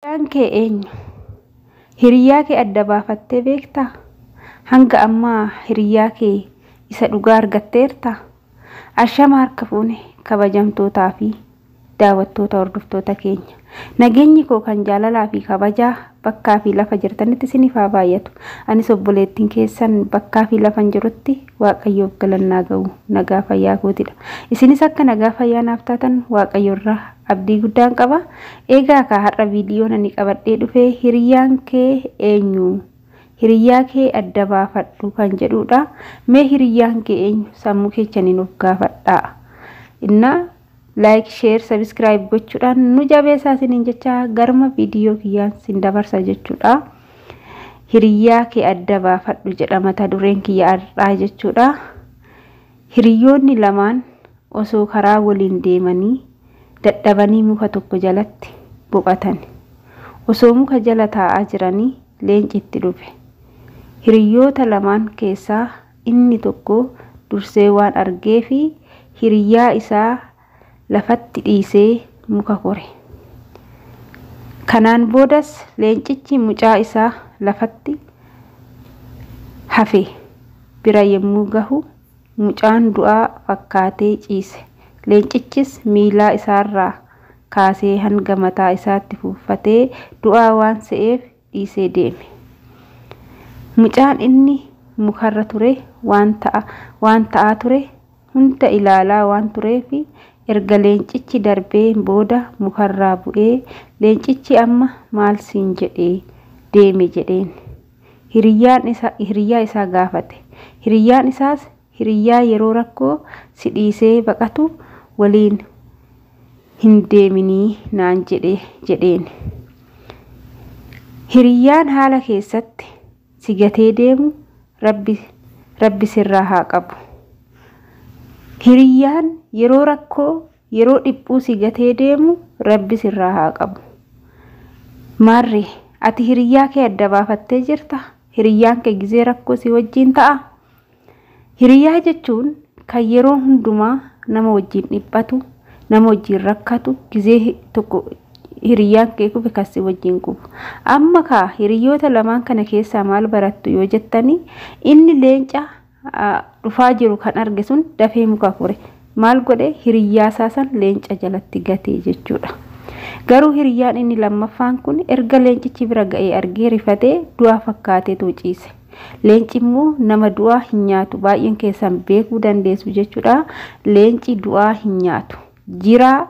Hiriyaan kee eenyu? Hiriyaa kee adda baafattee beektaa? Hanga ammaa hiriyaa kee isa dhugaa argatteertaa? Ashama harka fuune kabajamtootaa fi daawwattoota hordoftoota keenya. Nageenyi koo kan jaalalaa fi kabajaa bakkaa fi lafa jirtanitti isiniif haa baay'atu. Anis obboleettiin keessan bakkaa fi lafa hin jirutti Waaqayyoof galannaa ga'u nagaa fayyaa kootidha. Isinis akka nagaa fayyaa naaf taatan Waaqayyo irraa abdii guddaan qaba. Eegaa kaa har'a viidiyoon ani qabadhee dhufe hiriyaan kee eenyu? Hiriyaa kee adda baafadhu kan jedhudha. Mee hiriyyaan kee eenyu? Sammuu keessaniin of gaafadhaa. Innaa like, share, subscribe gochuudhaan nu jabeessaa isiniin jecha garma viidiyoo kiyyaan sin dabarsa jechuudha. Hiriyyaa kee adda baafadhu jedha mata dureen kiyya har'aa jechuudha. Hiriyoonni lamaan osoo karaa waliin deemanii dadhabanii muka tokko jalatti boqotan. Osoo muka jala taa'aa jiranii leenci itti dhufe. Hiriyoota lamaan keessaa inni tokko dursee waan argee fi hiriyyaa isaa lafatti dhiisee muka kore. Kanaan boodas leencichi mucaa isaa lafatti hafe bira yommuu gahu mucaan du'aa fakkaatee ciise. Leencichis miilaa isaarraa kaasee hanga mataa isaatti fuuffatee du'aa waan se'eef dhiisee deeme. Mucaan inni mukarra ture waan ta'aa ture hunda ilaalaa waan tureef erga leencichi darbee booda mukarraa bu'ee leencichi amma maal siin jedhee deeme jedheen. Hiriyyaa isaa gaafate. Hiriyyaan isaas hiriyyaa yeroo rakkoo si dhiisee baqatu waliin hin deeminii naan jedhe jedheen. Hiriyyaan haala keessatti si gatee deemu rabbi sirraa haa qabu. Hiriyyaan yeroo rakkoo yeroo dhiphuu si gatee deemu rabbi sirraa haa qabu. Maarree ati hiriyyaa kee adda baafattee jirta? Hiriyyaan kee gizee rakkoo si wajjin ta'a? Hiriyyaa jechuun kan yeroo hundumaa nama wajjin dhiphatu, nama wajjin rakkatu, gizee tokko hiriyyaan kee kufe kan si wajjin kufu. Amma kaa hiriyoota lamaan kana keessaa maal barattu yoo jettanii inni leenca dhufaa jiru kan arge sun dafee muka kore. Maal godhe hiriyyaa isaa san leenca jalatti gatee jechuudha. Garuu hiriyyaan inni lammaffaan kun erga leencichi bira ga'ee argee rifatee du'aa fakkaateetu ciise. Leenci immoo nama du'aa hin nyaatu. Baay'een keessan beekuu dandeessu jechuudha. Leenci du'aa hin nyaatu. Jiraa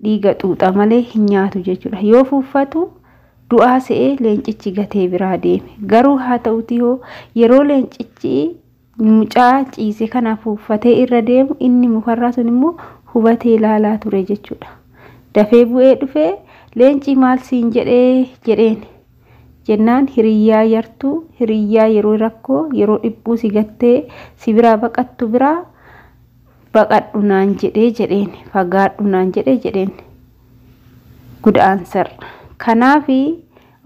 dhiiga xuuxa malee hin nyaatu jechuudha. Yoo fuuffatu du'aa se'ee leencichi gatee biraa deeme. Garuu haa ta'uti yoo yeroo leencichi mucaa ciise kana fuuffatee irra deemu inni mukarraa sun immoo hubatee ilaalaa ture jechuudha. Dafee bu'ee dhufee leenci maal siin jedhee jedheen. Jennaan hiriyyaa yartuu hiriyyaa yeroo rakkoo yeroo dhiphuu si gattee si biraa baqattu biraa baqadhu naan jedhee jedheen fagaadhu naan jedhee jedheen. Good answer. Kanaafi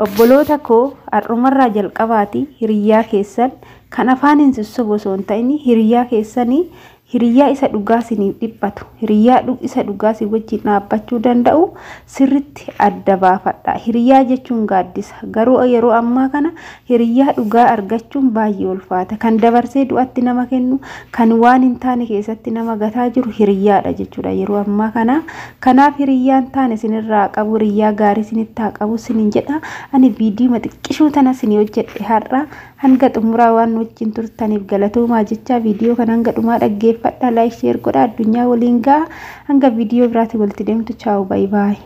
obboloota koo har'umarraa jalqabaati hiriyyaa keessan kan afaan hin sossobu osoo hin ta'in hiriyyaa keessanii hiriyyaa isa dhugaa isiniif dhiphatu hiriyyaa isa dhugaa si wajjin dhaabbachuu danda'u sirritti adda baafadha. Hiriyyaa jechuun gaaddisa. Garuu yeroo ammaa kana hiriyyaa dhugaa argachuun baay'ee ulfaata. Kan dabarsee du'atti nama kennu kan waan hin taane keessatti nama gataa jiru hiriyyaadha jechuudha yeroo ammaa kana. Kanaaf hiriyyaan taane isinirraa qabu hiriyyaa gaarii isinitti haa qabu isiniin jedha. Ani viidiyoo xiqqishuu tana isinii hojjedhe har'a hanga xumuraa waan wajjin turtaniif galatoomaa jecha viidiyoo kana hanga dhumaa dhaggeeffadha. Like, share godha addunyaa waliin ga'a. Hanga viidiyoo biraatti walitti deemtu. Chaawu, baay'ee baay'ee.